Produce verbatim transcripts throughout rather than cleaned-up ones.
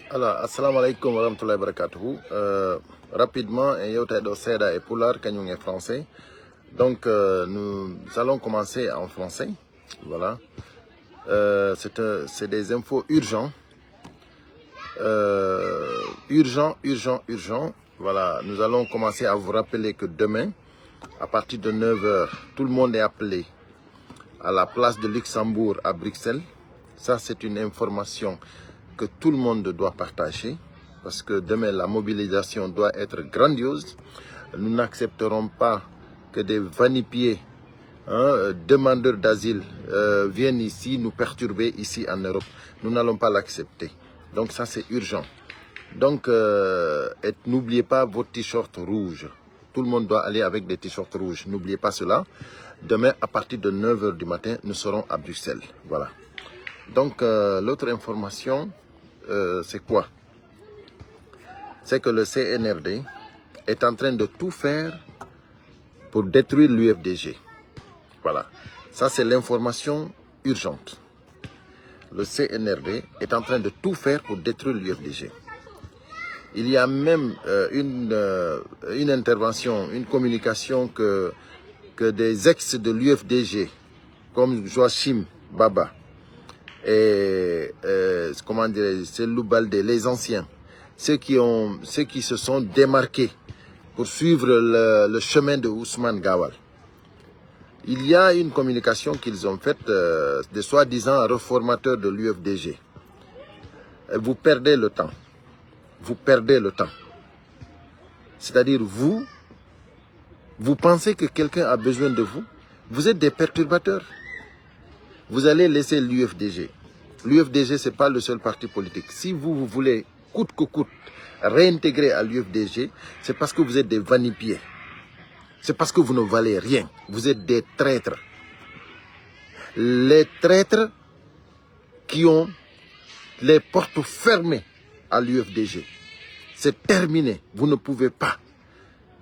Alors, assalamu alaikum wa rahmatullahi wa barakatuhu. Euh, rapidement, en yewtay ɗo seeɗa e pulaar, kañum e français. Donc, euh, nous allons commencer en français. Voilà. Euh, c'est un- c'est des infos urgents. Euh, urgent, urgent, urgent. Voilà, nous allons commencer à vous rappeler que demain, à partir de neuf heures, tout le monde est appelé à la place de Luxembourg à Bruxelles. Ça, c'est une information que tout le monde doit partager parce que demain, la mobilisation doit être grandiose. Nous n'accepterons pas que des vanipiés, hein, demandeurs d'asile, euh, viennent ici nous perturber ici en Europe. Nous n'allons pas l'accepter. Donc ça, c'est urgent. Donc, euh, et n'oubliez pas votre t-shirt rouge. Tout le monde doit aller avec des t-shirts rouges. N'oubliez pas cela. Demain, à partir de neuf heures du matin, nous serons à Bruxelles. Voilà. Donc, euh, l'autre information, euh, c'est quoi? C'est que le C N R D est en train de tout faire pour détruire l'U F D G. Voilà. Ça, c'est l'information urgente. Le C N R D est en train de tout faire pour détruire l'U F D G. Il y a même euh, une, euh, une intervention, une communication que, que des ex de l'U F D G, comme Joachim Baba et, euh, comment dirais-je, Cellou Baldé, les anciens, ceux qui ont, ceux qui se sont démarqués pour suivre le, le chemin de Ousmane Gawal. Il y a une communication qu'ils ont faite euh, de soi-disant réformateurs de l'U F D G. Et vous perdez le temps. Vous perdez le temps. C'est-à-dire, vous, vous pensez que quelqu'un a besoin de vous. Vous êtes des perturbateurs. Vous allez laisser l'U F D G. L'U F D G, c'est pas le seul parti politique. Si vous, vous voulez, coûte que coûte, réintégrer à l'U F D G, c'est parce que vous êtes des vanipiés. C'est parce que vous ne valez rien. Vous êtes des traîtres. Les traîtres qui ont les portes fermées à l'U F D G. C'est terminé. Vous ne pouvez pas.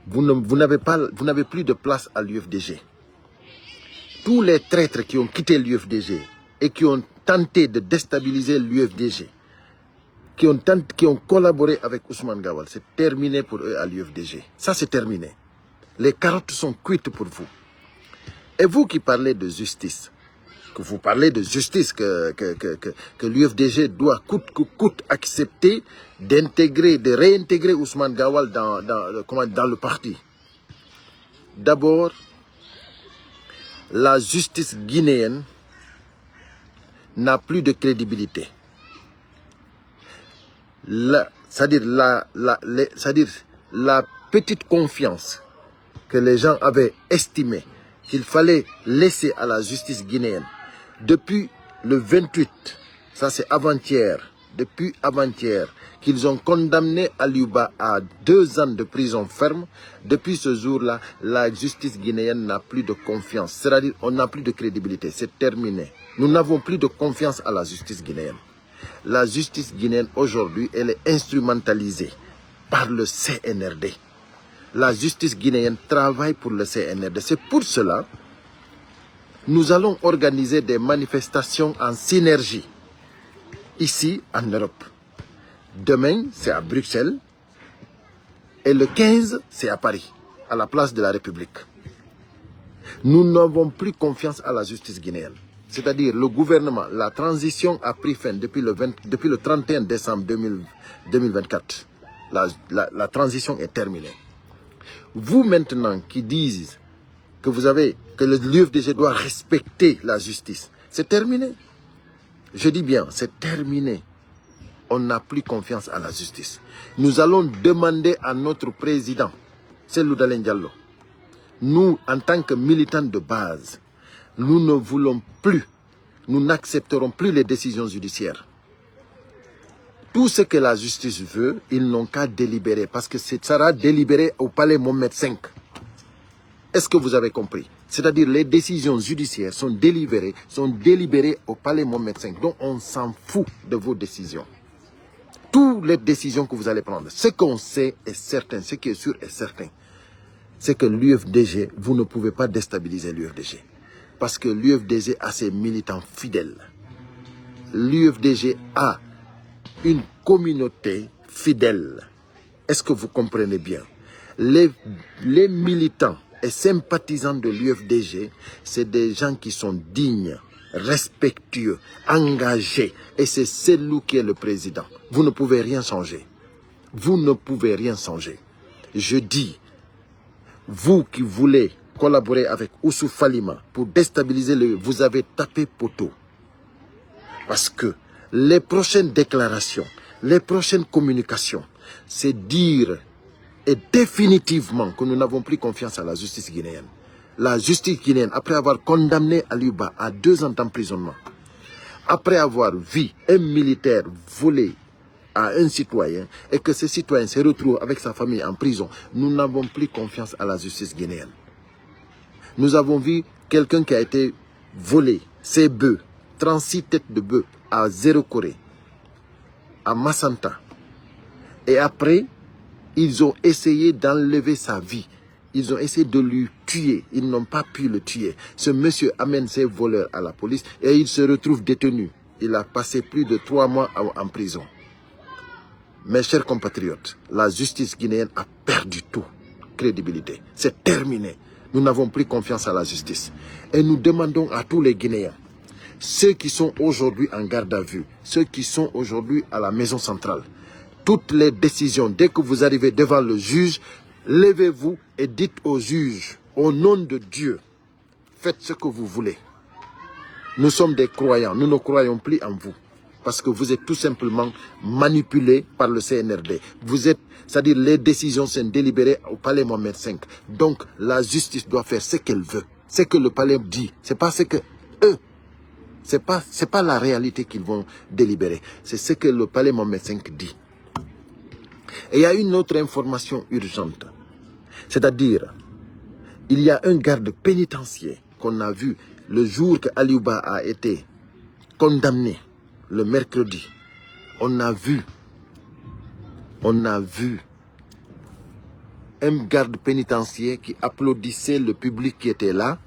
Vous ne- vous n'avez pas, vous n'avez plus de place à l'U F D G. Tous les traîtres qui ont quitté l'U F D G et qui ont tenté de déstabiliser l'U F D G, qui ont, tenté- qui ont collaboré avec Ousmane Gawal, c'est terminé pour eux à l'U F D G. Ça, c'est terminé. Les carottes sont cuites pour vous. Et vous qui parlez de justice, que vous parlez de justice, que, que, que, que, que l'U F D G doit coûte que coûte accepter d'intégrer, de réintégrer Ousmane Gawal dans, dans, comment, dans le parti. D'abord, la justice guinéenne n'a plus de crédibilité. La, c'est-à-dire la, la, les- c'est-à-dire la petite confiance que les gens avaient estimé qu'il fallait laisser à la justice guinéenne depuis le vingt-huit, ça c'est avant-hier, depuis avant-hier, qu'ils ont condamné Aliou Ba à deux ans de prison ferme, depuis ce jour-là, la justice guinéenne n'a plus de confiance. C'est-à-dire, on n'a plus de crédibilité. C'est terminé. Nous n'avons plus de confiance à la justice guinéenne. La justice guinéenne aujourd'hui, elle est instrumentalisée par le C N R D. La justice guinéenne travaille pour le C N R D. C'est pour cela nous allons organiser des manifestations en synergie ici en Europe. Demain, c'est à Bruxelles. Et le quinze, c'est à Paris, à la place de la République. Nous n'avons plus confiance à la justice guinéenne. C'est-à-dire, le gouvernement, la transition a pris fin depuis le vingt, depuis le trente et un décembre deux mille, deux mille vingt-quatre. La, la, la transition est terminée. Vous maintenant qui disent que vous avez, que le, l'U F D G doit respecter la justice, c'est terminé. Je dis bien, c'est terminé. On n'a plus confiance à la justice. Nous allons demander à notre président, Cellou Dalein Diallo, nous, en tant que militants de base, nous ne voulons plus, nous n'accepterons plus les décisions judiciaires. Tout ce que la justice veut, ils n'ont qu'à délibérer, parce que ce sera délibéré au palais Mohamed cinq. Est-ce que vous avez compris? C'est-à-dire les décisions judiciaires sont délibérées, sont délibérées au palais Mohamed cinq. Donc on s'en fout de vos décisions. Toutes les décisions que vous allez prendre, ce qu'on sait est certain, ce qui est sûr est certain, c'est que l'U F D G, vous ne pouvez pas déstabiliser l'U F D G. Parce que l'U F D G a ses militants fidèles. L'U F D G a une communauté fidèle. Est-ce que vous comprenez bien? Les, les militants et sympathisants de l'U F D G, c'est des gens qui sont dignes, respectueux, engagés. Et c'est celui qui est le président. Vous ne pouvez rien changer. Vous ne pouvez rien changer. Je dis, vous qui voulez collaborer avec Ousou Falima pour déstabiliser le, vous avez tapé poteau. Parce que les prochaines déclarations, les prochaines communications, c'est dire et définitivement que nous n'avons plus confiance à la justice guinéenne. La justice guinéenne, après avoir condamné Aliou Ba à deux ans d'emprisonnement, après avoir vu un militaire voler à un citoyen et que ce citoyen se retrouve avec sa famille en prison, nous n'avons plus confiance à la justice guinéenne. Nous avons vu quelqu'un qui a été volé, ses bœufs, trente-six têtes de bœufs à Zéro Corée, à Massanta. Et après, ils ont essayé d'enlever sa vie. Ils ont essayé de lui tuer. Ils n'ont pas pu le tuer. Ce monsieur amène ses voleurs à la police et il se retrouve détenu. Il a passé plus de trois mois en, en prison. Mes chers compatriotes, la justice guinéenne a perdu tout crédibilité. C'est terminé. Nous n'avons plus confiance à la justice. Et nous demandons à tous les Guinéens, ceux qui sont aujourd'hui en garde à vue, ceux qui sont aujourd'hui à la maison centrale, toutes les décisions, dès que vous arrivez devant le juge, levez-vous et dites au juge, au nom de Dieu, faites ce que vous voulez. Nous sommes des croyants, nous ne croyons plus en vous. Parce que vous êtes tout simplement manipulés par le C N R D. Vous êtes, c'est-à-dire les décisions sont délibérées au palais Mohamed cinq. Donc la justice doit faire ce qu'elle veut. Ce que le palais dit, c'est pas ce que eux, c'est pas, c'est pas la réalité qu'ils vont délibérer. C'est ce que le palais Mohamed cinq dit. Et il y a une autre information urgente. C'est-à-dire, il y a un garde pénitentiaire qu'on a vu le jour que Aliou Ba a été condamné, le mercredi. On a vu, on a vu un garde pénitentiaire qui applaudissait le public qui était là.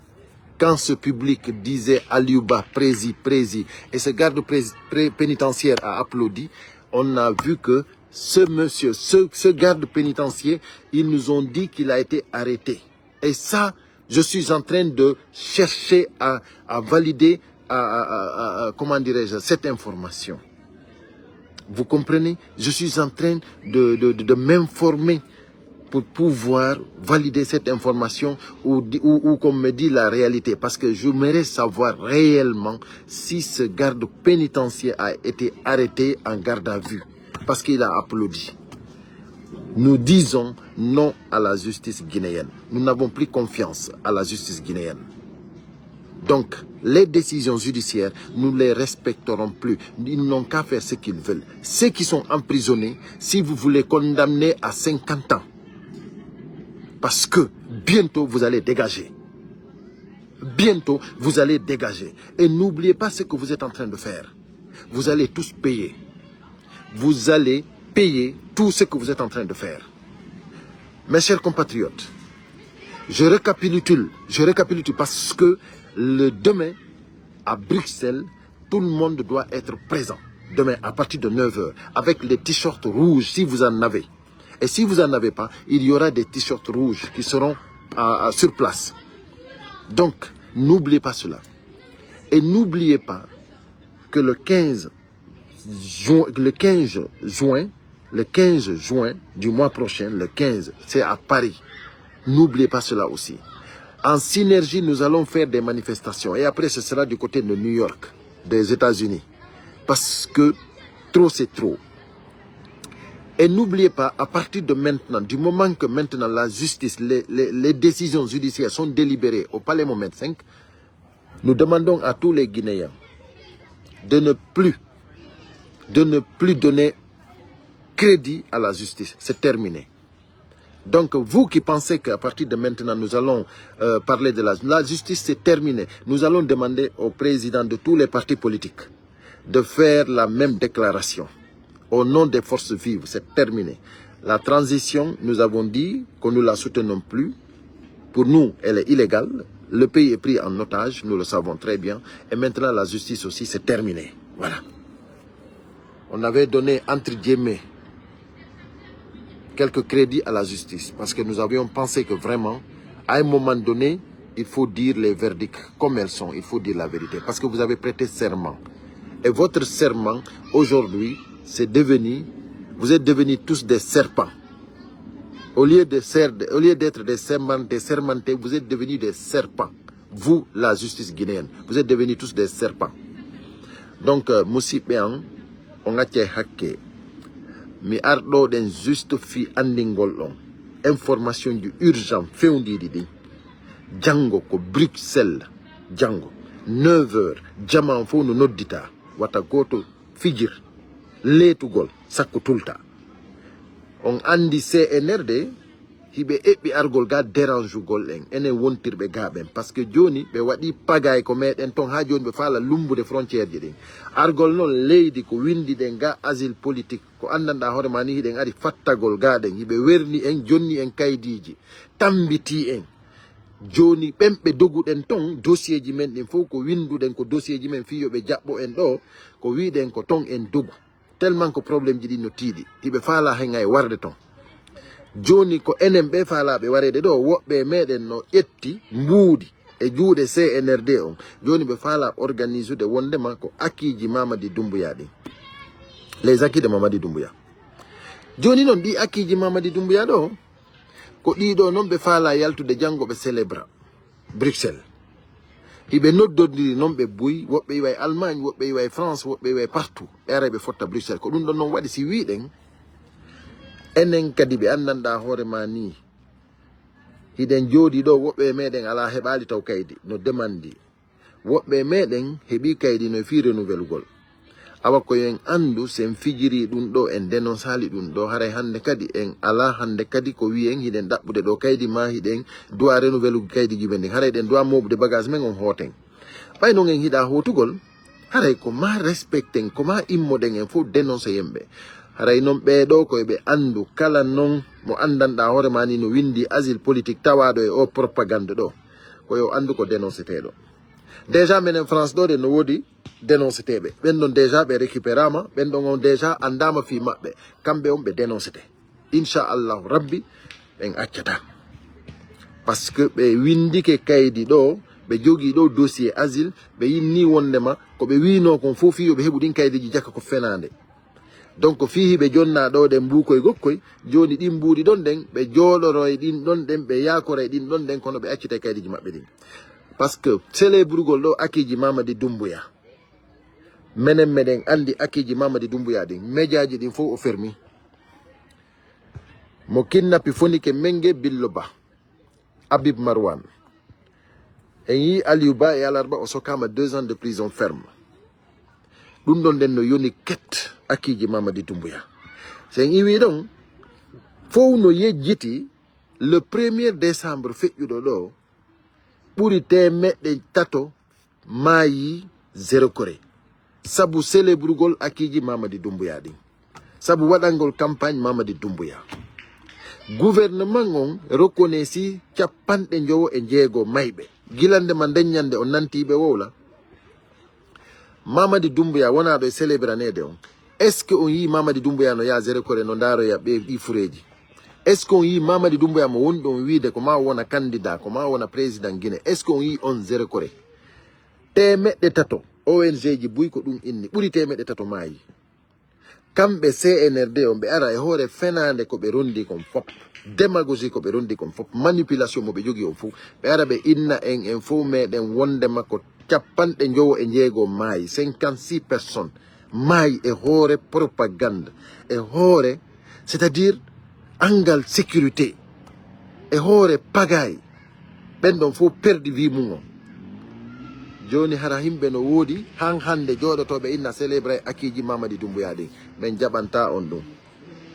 Quand ce public disait Aliou Ba, prési, prési, et ce garde pré- pré- pénitentiaire a applaudi, on a vu que ce monsieur, ce, ce garde pénitentiaire, ils nous ont dit qu'il a été arrêté. Et ça, je suis en train de chercher à, à valider, à, à- à- à- comment dirais-je, cette information. Vous comprenez? Je suis en train de, de- de- de m'informer pour pouvoir valider cette information ou, di- ou, ou qu'on me dit la réalité. Parce que j'aimerais savoir réellement si ce garde pénitentiaire a été arrêté en garde à vue. Parce qu'il a applaudi. Nous disons non à la justice guinéenne. Nous n'avons plus confiance à la justice guinéenne. Donc, les décisions judiciaires, nous les respecterons plus. Ils n'ont qu'à faire ce qu'ils veulent. Ceux qui sont emprisonnés, si vous voulez condamner à cinquante ans, parce que bientôt vous allez dégager. Bientôt, vous allez dégager. Et n'oubliez pas ce que vous êtes en train de faire. Vous allez tous payer. Vous allez payer tout ce que vous êtes en train de faire. Mes chers compatriotes, je récapitule, je récapitule parce que le demain, à Bruxelles, tout le monde doit être présent. Demain, à partir de neuf heures, avec les t-shirts rouges, si vous en avez. Et si vous n'en avez pas, il y aura des t-shirts rouges qui seront à- à- sur place. Donc, n'oubliez pas cela. Et n'oubliez pas que le quinze juin, le quinze juin, le quinze juin du mois prochain, le quinze, c'est à Paris. N'oubliez pas cela aussi. En synergie, nous allons faire des manifestations. Et après, ce sera du côté de New York, des États-Unis. Parce que trop, c'est trop. Et n'oubliez pas, à partir de maintenant, du moment que maintenant la justice, les, les- les décisions judiciaires sont délibérées au Palais Mohamed cinq, nous demandons à tous les Guinéens de ne plus, de ne plus donner crédit à la justice. C'est terminé. Donc, vous qui pensez qu'à partir de maintenant, nous allons euh, parler de la, la justice, c'est terminé. Nous allons demander au président de tous les partis politiques de faire la même déclaration. Au nom des forces vives, c'est terminé. La transition, nous avons dit que nous la soutenons plus. Pour nous, elle est illégale. Le pays est pris en otage, nous le savons très bien. Et maintenant, la justice aussi, c'est terminé. Voilà. On avait donné, entre guillemets, quelques crédits à la justice parce que nous avions pensé que vraiment, à un moment donné, il faut dire les verdicts comme elles sont, il faut dire la vérité parce que vous avez prêté serment. Et votre serment, aujourd'hui, c'est devenu, vous êtes devenus tous des serpents. Au lieu de ser-, au lieu d'être des serment-, des sermentés, vous êtes devenus des serpents. Vous, la justice guinéenne, vous êtes devenus tous des serpents. Donc, euh, musiɓɓe an, on accay hakke. Mi arɗo ɗen juste fi andingol ɗon. Information ji urgent fewndiiɗi ɗin. Jango ko Bruxelles, jango, neuf heures, jama on fof no noddita. Wata gooto fijir leetugol, sakko tulta. On andi C N R D, hiɓe eɓɓi argol ga dérangeugol en, enen wontirɓe ga ɓen. Parce que joni ɓe waɗi pagay ko meɗen ton, ha joni ɓe faala lumbude frontière ji ɗin. Argol non leydi ko windi ɗen ga asile politique, ko andanɗa hoore ma ni hiɗen ari fattagol ga ɗen, hiɓe werni en, jonni en kaydiji, tambiti en. Joni ɓen ɓe doguɗen ton, dossier ji men ɗin fof ko winduɗen, ko dossier ji men fii yo ɓe jaɓɓo en ɗo, ko wiɗen ko ton en dogu. Tellement ko problème ji ɗin no tiiɗi, hiɓe faala hen hay warde ton. Joni ko enen ɓe faalaɓe wareede ɗo, woɓɓe e meɗen no ƴetti mbuuɗi e juuɗe C N R D on. Joni ɓe faala organisude wondema ko akiiji Mamadi Doumbouya ɗin. Les acquis de Mamadi Doumbouya. Joni non ɗi akiiji Mamadi Doumbouya ɗo, ko ɗiɗo non ɓe faala yaltude jango ɓe célébra Bruxelles. Hiɓe noddodiri non ɓe buy, woɓɓe iwa e Allemagne, woɓɓe iwa e France, woɓɓe iwa e partout. Ɓe aray ɓe fotta Bruxelles. Ko ɗum ɗon non waɗi si wiɗen, enen kadi ɓe andanɗa hoore ma ni. Hiɗen jooɗi ɗo, woɓɓe e meɗen ala heɓali taw kaydi, no demandi. Woɓɓe e meɗen heɓi kaydi no e fii renouvelugol. Awa ko yo en andu, si en fijiri ɗum ɗo, en denonsali ɗum ɗo, haray hande kadi en ala hande kadi ko wi'en hiɗen ɗaɓɓude ɗo kaydi ma hiɗen duwa renouvelude kaydi ji men ɗin. Haray ɗen duwa mooɓude bagage men on hooten. Ɓay non en hiɗa hootugol, haray ko ma respecten, ko ma immoɗen en fof denonse yimɓe. Haray non ɓee ɗo ko eɓe andu kala non mo andanɗa hoore ma ni no windi asile politique tawaɗo e o propagande ɗo. Ko yo andu ko denonseteɗo. Déjà menen France ɗo ɗen no woodi dénonceteɓe. Ɓen ɗon déjà ɓe récupérama, ɓen ɗon on déjà andama fii maɓɓe. Kamɓe on ɓe dénoncete. Inchallahu Rabbi, ɓen accata. Parce que ɓe windike kaydi ɗo, ɓe jogii ɗo dossier asile, ɓe inni wondema ko ɓe wiino kon fof fii yo ɓe heɓu ɗin kaydiji jaka ko fenaande. Donc fii hiɓe jonna ɗo ɗen mbuukoy gokkoy, joni ɗin mbuuɗi ɗon ɗen, ɓe jooɗoroy ɗin ɗon ɗen, ɓe yaakoray ɗin ɗon ɗen, kono ɓe accitay kaydiji maɓɓe ɗin. Parce que célébrugol ɗo akiiji Mamadi Doumbouya, menen meɗen andi akiiji Mamadi Doumbouya ɗin, médiaji ɗin fof o fermi. Mo kidnapi fonike Menge Billo Ba, Habib Marwan. En yii Aliou Ba e alarba o sokama deux ans de prison ferme. Ɗum ɗon ɗen no yoni ket akiiji Mamadi Doumbouya. Si en iwi ɗon, fow no yejjiti le premier décembre feƴƴuɗo ɗo, ɓuri temeɗɗe tato maayi Zéro Corée. Sabu célébrugol akiiji Mamadi Doumbouya ɗin. Sabu waɗangol campagne Mamadi Doumbouya. Gouvernement on reconnaissi capanɗe njowo e jeego mayɓe. Gilande ma ndeññande on nanti ɓe wowla. Mamadi Doumbouya wonaa ɗo e célébraneede on. Est-ce que on yii Mamadi Doumbouya no yaa Zéro Corée no ndaaroya ɓe ɗi fureeji? Est-ce que on yii Mamadi Doumbouya mo woni ɗon wiide ko ma o wona candidat, ko ma o wona président Guinée? Est-ce que on yii on Zéro Corée? Temeɗɗe tato, O N G ji buy ko ɗum inni, ɓuri temeɗɗe tato maayi. Kamɓe C N R D on, ɓe ara e hoore fenaande ko ɓe rondi kon fop, démagogie ko ɓe rondi kon fop, manipulation mo ɓe jogii on fof, ɓe ara ɓe inna en, en fof meɗen wondema ko capanɗe njowo e jeego maayi, cinquante-six personnes maayi e hoore propagande, e hoore, c'est-à-dire angal sécurité, e hoore pagaye. Ɓen ɗon fof perdi vie mum on. Jooni hara himɓe no woodi han hannde jooɗotooɓe inna célébrer akiiji Mamadi Doumbouya ɗin. Ɓen jaɓanta on ɗum.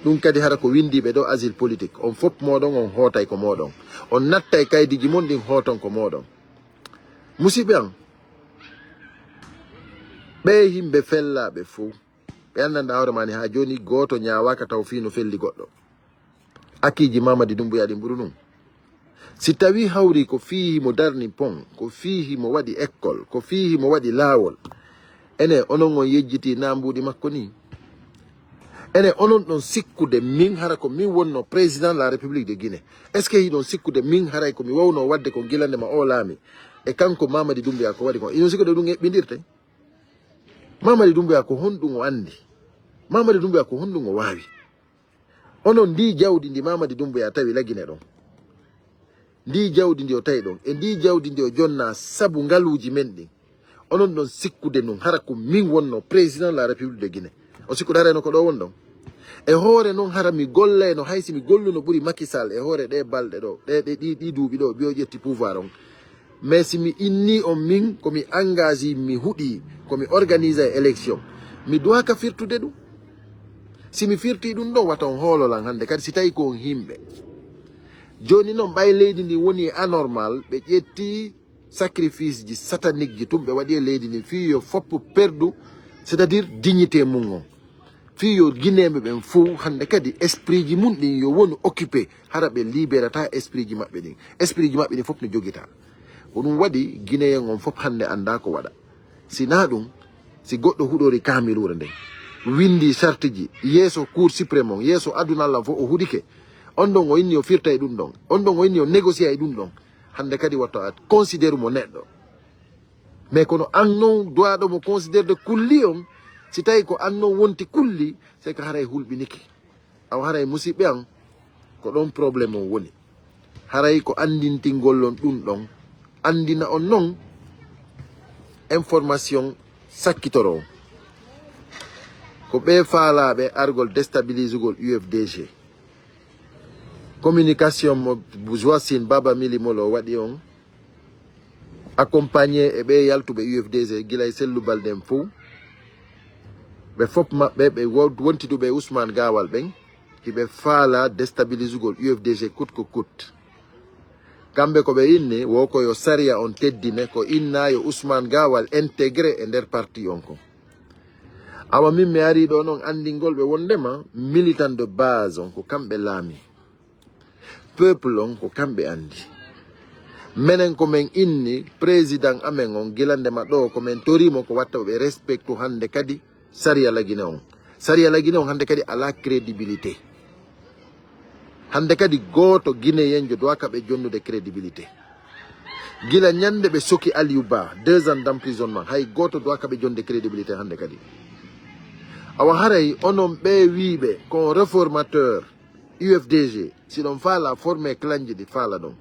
Ɗum kadi hara ko winndiiɓe ɗo asile politique. On fof mooɗon on hootay ko mooɗon. On nattay kaydiji mon ɗin hooton ko mooɗon. Musiɓɓe an, ɓee himɓe fellaaɓe fof, ɓe anndanɗaa hoore maa ni haa jooni gooto ñaawaaka taw fii no felli goɗɗo. Akiiji Mamadi Doumbouya ɗin ɓuri ɗum. Si tawii hawri ko fii himo darni pon, ko fii himo waɗi école, ko fii himo waɗi laawol, enen onon on yejjitii naambuuɗi makko nii? Enen, onon ɗon sikkude min hara ko min wonno président de la République de Guinée? Est-ce que hiɗon sikkude min haray ko mi wawno wadde kon gila nde ma o laami? E kanko Mamadi Doumbouya ko waɗi kon? Hiɗon sikkude ɗum eɓɓindirte? Mamadi Doumbouya ko honɗum o anndi? Mamadi Doumbouya ko honɗum o waawi? Onon, ndi jawdi ndi Mamadi Doumbouya tawi Lagine ɗon, ndi jawdi ndi o tawi ɗon, e ndi jawdi ndi o jonna sabu ngaluuji men ɗin, onon ɗon sikkude nun hara ko min wonno président de la République de Guinée? O sikkude harayno ko ɗo won ɗon? E hoore non hara mi gollayno, hay si mi golluno ɓuri Macky Sall e hoore ɗe balɗe ɗo, ɗe, ɗe, ɗi, ɗi duuɓi ɗo, ɓi o ƴetti pouvoir on. Mais si mi inni on min, ko mi engagé, mi huɗi, ko mi organise e élection, mi duwaka firtude ɗum. Si mi firti ɗum ɗon, wata on hoolo lan hannde kadi, si tawi ko on himɓe. Jooni non, ɓay leydi ndi woni anormal, ɓe ƴetti sacrifice ji satanique ji tun ɓe waɗi e leydi ndi, fii yo foppu perdu, c'est-à-dire dignité mum on. Fii yo Guinéen ɓe ɓen fow hannde kadi esprit ji mum ɗin yo wonu occupé, hara ɓe libérata esprit ji maɓɓe ɗin. Esprit ji maɓɓe ɗin fof no jogita. Ko ɗum waɗi Guinéen on fof hannde annda ko waɗa. Si naa ɗum, si goɗɗo huɗori kaamiluure nden, windi sartiji yeeso Cour suprême on, yeeso aduna lan fof o huɗike, on ɗon o inni o firtay ɗum ɗon, on ɗon o inni o négociay ɗum ɗon, hannde kadi watto a considère mo neɗɗo. Mais kono an non duwaɗo mo considère de kulli on, si tawi ko an non wonti kulli, c'est que haray hulɓinike. Awa haray musiɓɓe an, ko ɗon problème on woni. Haray ko anndintingol on ɗum ɗon, anndina on non information sakkitoro on. Ko ɓe faalaaɓe argol déstabilisugol U F D G. Communication mo Joachim Baba Milimolo waɗi on, accompagné e ɓe yaltuɓe U F D G gila e sellubal nden fow. Ɓe fof maɓɓe, ɓe wo-, wontiduɓe e Ousmane Gawal ɓen, hiɓe faala déstabilisugol U F D G coûte que coûte. Kamɓe ko ɓe inni, wo ko yo sariya on teddine, ko inna yo Ousmane Gawal intégré e nder parti on kon. Awa min mi ari ɗo non anndingol ɓe wondema militant de base on ko kamɓe laami. Peuple on ko kamɓe anndi. Menen ko men inni président amen on gila ndema ɗo ko men torimo ko watta ɓe respectu hannde kadi sariya lagine on. Sariya lagine on hannde kadi ala crédibilité. Hannde kadi gooto Guinéen jo doit ka ɓe jonnude crédibilité. Gila ñande ɓe soki Aliou Ba, deux ans d'emprisonnement, hay gooto doit ka ɓe jonde crédibilité hannde kadi. Awa haray onon ɓe wiiɓe ko on réformateur U F D G, si ɗon faala formé clanji ɗi faala ɗon.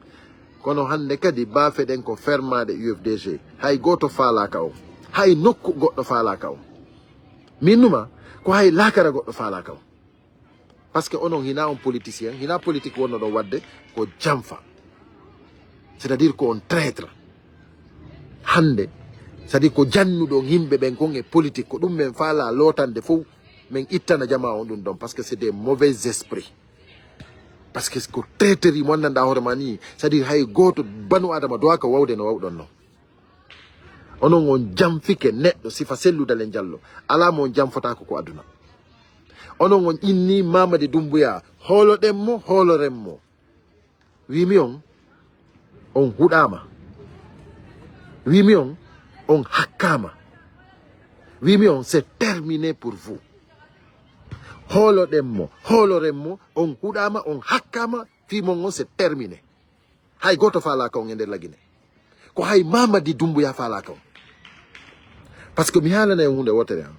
Kono hannde kadi baafe ɗen ko fermaade U F D G. Hay gooto faalaaka on. Hay nokku goɗɗo faalaaka on. Min numa ko hay laakara goɗɗo faalaaka on. Parce que onon hina on politicien, hina politique wonno ɗon wadde ko jamfa. C'est-à-dire ko on traître. Hannde, c'est-à-dire ko jannuɗon yimɓe ɓen kon e politique, ko ɗum men faala lootande fow, men ittana jamaa on ɗum ɗon, parce que c'est des mauvais esprits. Parce que ko traître yi mo anndanɗaa hoore ma nii, c'est-à-dire hay gooto banu Adama doaka wawde no wawɗon non. Onon on jamfike neɗɗo sifa Sellu Dalen Jallo. Alaa mo on jamfotaako ko aduna. Onon on inni Mamadi Dumbuya, hooloɗen mo, hooloren mo. Wiimi on, on huɗaama. Wiimi on, on hakkaama. Wiimi on, c'est terminé pour vous. Hooloɗen mo, hooloren mo, on huɗaama, on hakkaama, fii mon on, c'est terminé. Hay gooto faalaaka on e nder Lagine. Ko hay Mamadi Dumbuya faalaaka on. Parce que mi haalanay on huunde wootere han.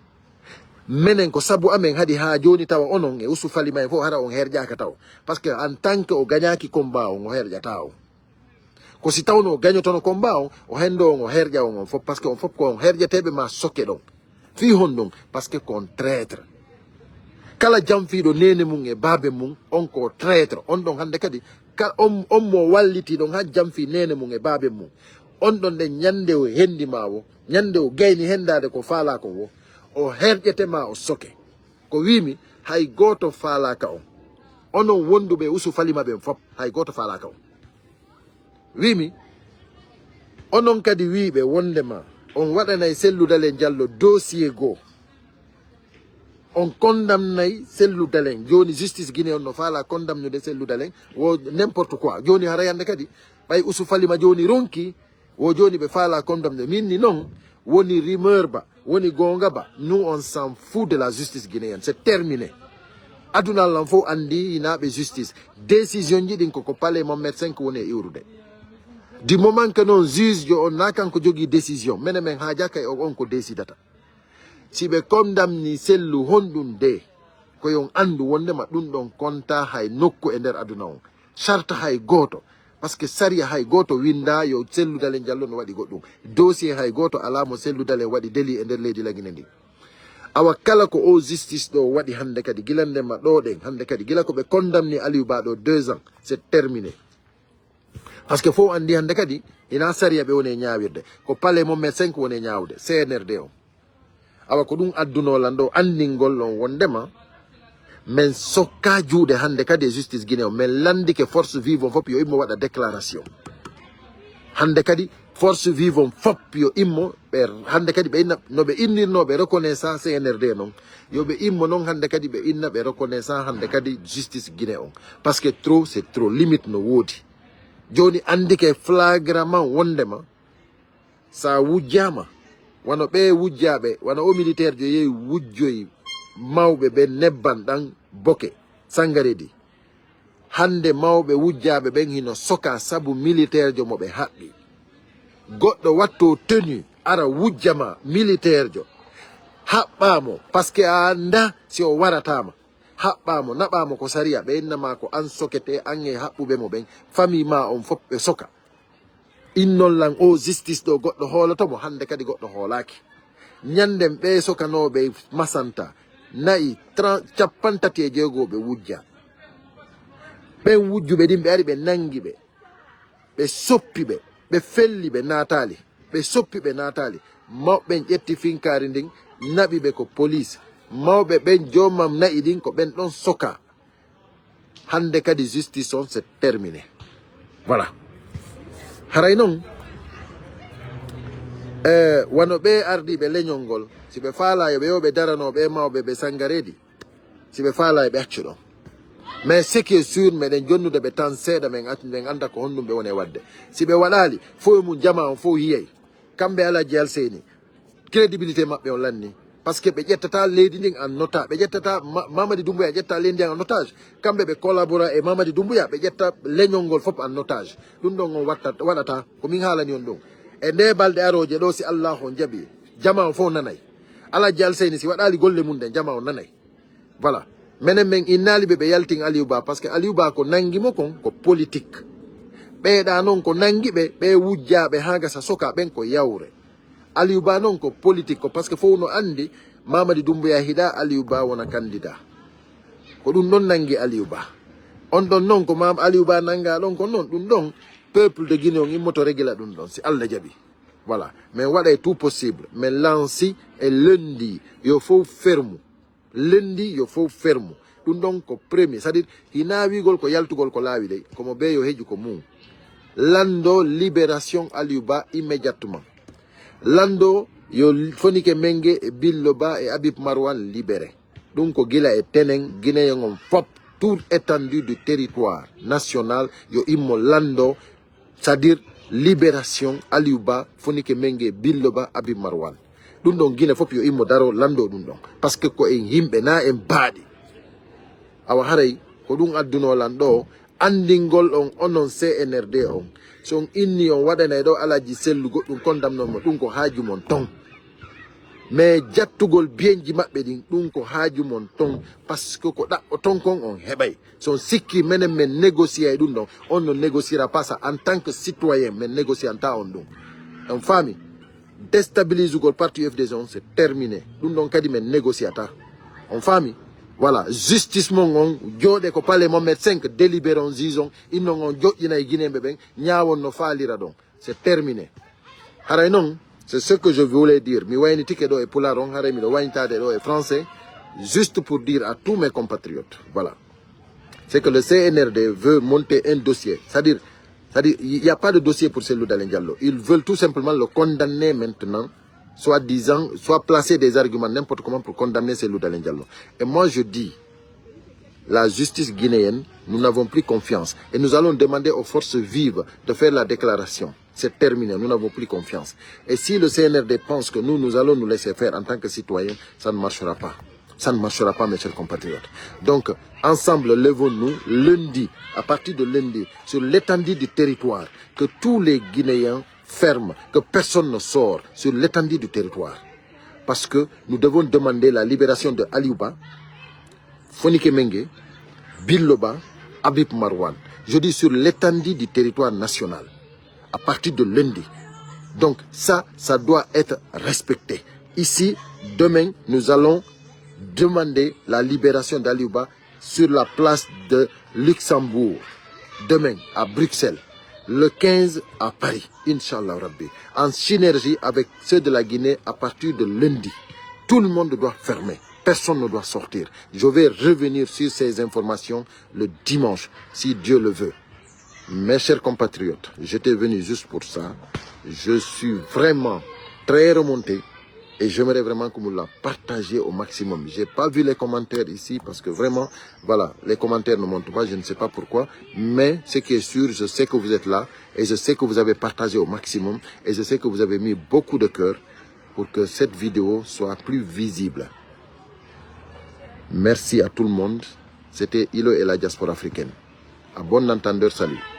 Menen ko sabu amen haɗi haa jooni tawa onon e Usu Fali may fof hara on herƴaaka taw. Parce que en tant que o gañaaki combat on, o herƴataa on. Ko si tawno o gañotono combat on, o henndo on, o herƴa on on fof. Parce que on fof ko on herƴeteeɓe ma sokke ɗon. Fii honɗun? Parce que ko on traître. Kala jamfiiɗo neene mum e baabe mum, on ko traître. On ɗon hannde kadi, ka-, on, on mo walliti ɗon haa jamfii neene mum e baabe mum. On ɗon nden ñande o hendi ma wo, ñande o gayni hendaade ko faalaa kon wo, o herƴete ma o soke. Ko wiimi, hay gooto faalaaka on. Onon wonduɓe Usu Falima ɓen fop, hay gooto faalaaka on. Wiimi, onon kadi wiiɓe wondema on waɗanay Sellu Dalen Jallo dossier goo. On condamnay Sellu Dalen. Jooni justice Guinée on no faalaa condamnude Sellu Dalen. Wo n'importe quoi. Jooni hara yande kadi, ɓay Usu Falima jooni ronki, wo jooni ɓe faalaa condamnude. Min ni non, woni rumeur ba, woni goonga ba. Nous, on s'en fout de la justice guinéenne. C'est terminé. Aduna lan fof anndi hinaa ɓe justice. Décision ji ɗin ko, ko palais Mohamed cinq woni e iwrude. Du moment que non juge jo on na kanko jogii décision, menen men haajaka e on ko décidata. Si ɓe condamni Sellu honɗun de, ko yon anndu wondema ɗun ɗon konta hay nokku e nder aduna on. Sarta hay gooto. Parce que sariya hay gooto winda yo Sellu Dalen Jallo no waɗi goɗɗum. Dossier hay gooto alaa mo Sellu Dalen waɗi délit e nder leydi Lagine ndin. Awa kala ko o justice ɗo waɗi hannde kadi, gila ndema ɗo ɗen, hannde kadi, gila ko ɓe condamni Aliou Ba ɗo deux ans, c'est terminé. Parce que fof anndi hannde kadi, hinaa sariya ɓe woni e ñaawirde. Ko palais Mohamed cinq woni e ñaawde, C N R D on. Awa ko ɗum addunoo lan ɗo anndingol on wondema, men sokka juuɗe hannde kadi e justice Guinée on. Men lanndike force vive on fof yo immo waɗa déclaration. Hannde kadi, force vive on fof yo immo, ɓe, hannde kadi ɓe inna, no ɓe innirnoo ɓe reconnaissant C N R D non. Yo ɓe immo non hannde kadi ɓe inna ɓe reconnaissant hannde kadi justice Guinée on. Parce que trop, c'est trop, limite no woodi. Jooni anndike flagramment wondema, sa wujjaama, wano ɓe wujjaaɓe, wano o militaire jo yehi wujjoyi mawɓe ɓe nebban ɗan boke, Sangaredi. Hannde mawɓe wujjaaɓe ɓen hino soka sabu militaire jo mo ɓe haɓɓi. Goɗɗo watto tenue, ara wujja ma militaire jo. Haɓɓaa mo, parce que a annda si o warataama. Haɓɓaa mo, naɓaa mo ko sariya, ɓe inna ma ko an sokete, an e haɓɓuɓe mo ɓen, famille ma on fof ɓe soka. Innon lan o justice ɗo goɗɗo hooloto mo, hannde kadi goɗɗo hoolaaki. Ñannden ɓe sokanooɓe masanta, na'i, tren-, cappanɗe tati e jeego ɓe wujja. Ɓen wujjuɓe ɗin ɓe ari ɓe nangi ɓe. Ɓe soppi ɓe, ɓe felli ɓe naataali, ɓe soppi ɓe naataali. Mawɓe ɓen ƴetti finkaari ndin, naɓi ɓe ko police. Mawɓe ɓen joomam na'i ɗin ko ɓen ɗon soka. Hannde kadi justice on c'est terminé. Voilà. Haray non, eh, wano ɓe ardiiɓe leñol ngol, si ɓe faalaa yo ɓe, yo ɓe daranoo ɓe mawɓe ɓe Sangareedi, si ɓe faalaa yo ɓe accu ɗon. Mais ce qui est sûr, meɗen jonnude ɓe tan seeɗa, men accu, men annda ko honɗum ɓe woni e waɗde. Si ɓe waɗaali, fof e mum jamaa on fof yiyay. Kamɓe Alhaji Alseyni, crédibilité maɓɓe on lanni. Parce que ɓe ƴettataa leydi ndin en otage, ɓe ƴettataa Ma-, Mamadi Doumbouya ƴetta leydi ndin en otage. Kamɓe ɓe collabora e Mamadi Doumbouya, ɓe ƴetta leñol ngol fof en otage. Ɗum ɗon on watta, waɗataa, ko min haalani on ɗum. E nde balɗe arooje ɗo, si Allah on jaɓi, jamaa on fof nanay. Alhaji Alseyni, si waɗaali golle mum ɗen, jamaa on nanay. Voilà. Menen men innaali ɓe, ɓe yaltin Aliou Ba, parce que Aliou Ba ko nangi mo kon ko politique. Ɓeeɗa non ko nangi ɓe, ɓe wujjaaɓe haa gasa soka ɓen ko yawre. Aliou Ba non ko politique, ko parce que fof no anndi Mamadi Doumbouya hiɗa Aliou Ba wona candidat. Ko ɗum ɗon nangi Aliou Ba. On ɗon non ko Mam Aliou Ba nanga ɗon ko non, ɗum ɗon peuple de Guinée on immoto régila ɗum ɗon, si Allah jaɓi. Voilà. Men waɗay tout possible. Men lanci e lundi, yo fof fermu. Lundi yo fow fermu. Ɗum ɗon ko premier. C'est-à-dire, hinaa wi'ugol ko yaltugol ko laawi dey. Komo bee yo heƴu ko mum. Lanndo libération Aliou Ba immédiatement. Lanndo yo Fonike Menge e Billo Ba e Habib Marwan libéré. Ɗum ko gila e tenen Guinéen on fop, tout étendue du territoire national, yo immo lanndo, c'est-à-dire libération Aliou Ba, Fonike Menge, Billo Ba, Habib Marwan. Ɗum ɗon Gine fof yo immo daro lanndo ɗum ɗon. Parce que ko en yimɓe, na en baaɗi. Awa haray ko ɗum addunoo lan ɗo, anndingol on onon C N R D on. So on inni on waɗanay ɗo Alhaji Sellu goɗɗum, kondamnon mo, ɗum ko haaju mon ton. Mais jattugol biyenji maɓɓe ɗin, ɗum ko haaju mon ton. Parce que ko ɗaɓɓoton kon on heɓay. So on sikki menen men négocier e ɗum ɗon, on no négociera pas ça en tant que citoyen, men négocianta on ɗum. On faami? Déstabilisugol parti U F D G on, c'est terminé. Ɗum ɗon kadi men négociata. On faami? Voilà, justice mon on, jooɗe ko palais Mohamed cinq, délibéré on, juge on, innon on joƴƴinay Guinéen ɓe ɓen, ñaawon no faalira ɗon. C'est terminé. Haray non, c'est ce que je voulais dire. Mi waynitike ɗo e Pulaar on, haray miɗo waynitaade ɗo e français, juste pour dire à tous mes compatriotes. Voilà. C'est que le C N R D veut monter un dossier. C'est-à-dire, c'est-à-dire, il n'y a pas de dossier pour Cellou Dalein Diallo. Ils veulent tout simplement le condamner maintenant, soi-disant, soit placer des arguments n'importe comment pour condamner Cellou Dalein Diallo. Et moi, je dis, la justice guinéenne, nous n'avons plus confiance. Et nous allons demander aux forces vives de faire la déclaration. C'est terminé, nous n'avons plus confiance. Et si le C N R D pense que nous, nous allons nous laisser faire en tant que citoyens, ça ne marchera pas. Ça ne marchera pas, mes chers compatriotes. Donc, ensemble, levons-nous lundi, à partir de lundi, sur l'étendue du territoire, que tous les Guinéens ferment, que personne ne sort sur l'étendue du territoire. Parce que nous devons demander la libération de Aliou Ba, Fonike Mengue, Billo Ba, Habib Marwan. Je dis sur l'étendue du territoire national, à partir de lundi. Donc ça, ça doit être respecté. Ici, demain, nous allons demander la libération d'Aliou Ba sur la place de Luxembourg. Demain, à Bruxelles. Le quinze, à Paris, Inch'Allah Rabbi. En synergie avec ceux de la Guinée, à partir de lundi, tout le monde doit fermer. Personne ne doit sortir. Je vais revenir sur ces informations le dimanche, si Dieu le veut. Mes chers compatriotes, j'étais venu juste pour ça. Je suis vraiment très remonté et j'aimerais vraiment que vous la partagez au maximum. J'ai pas vu les commentaires ici parce que vraiment, voilà, les commentaires ne montent pas, je ne sais pas pourquoi. Mais ce qui est sûr, je sais que vous êtes là et je sais que vous avez partagé au maximum et je sais que vous avez mis beaucoup de cœur pour que cette vidéo soit plus visible. Merci à tout le monde. C'était Ilo et la diaspora africaine. À bon entendeur, salut.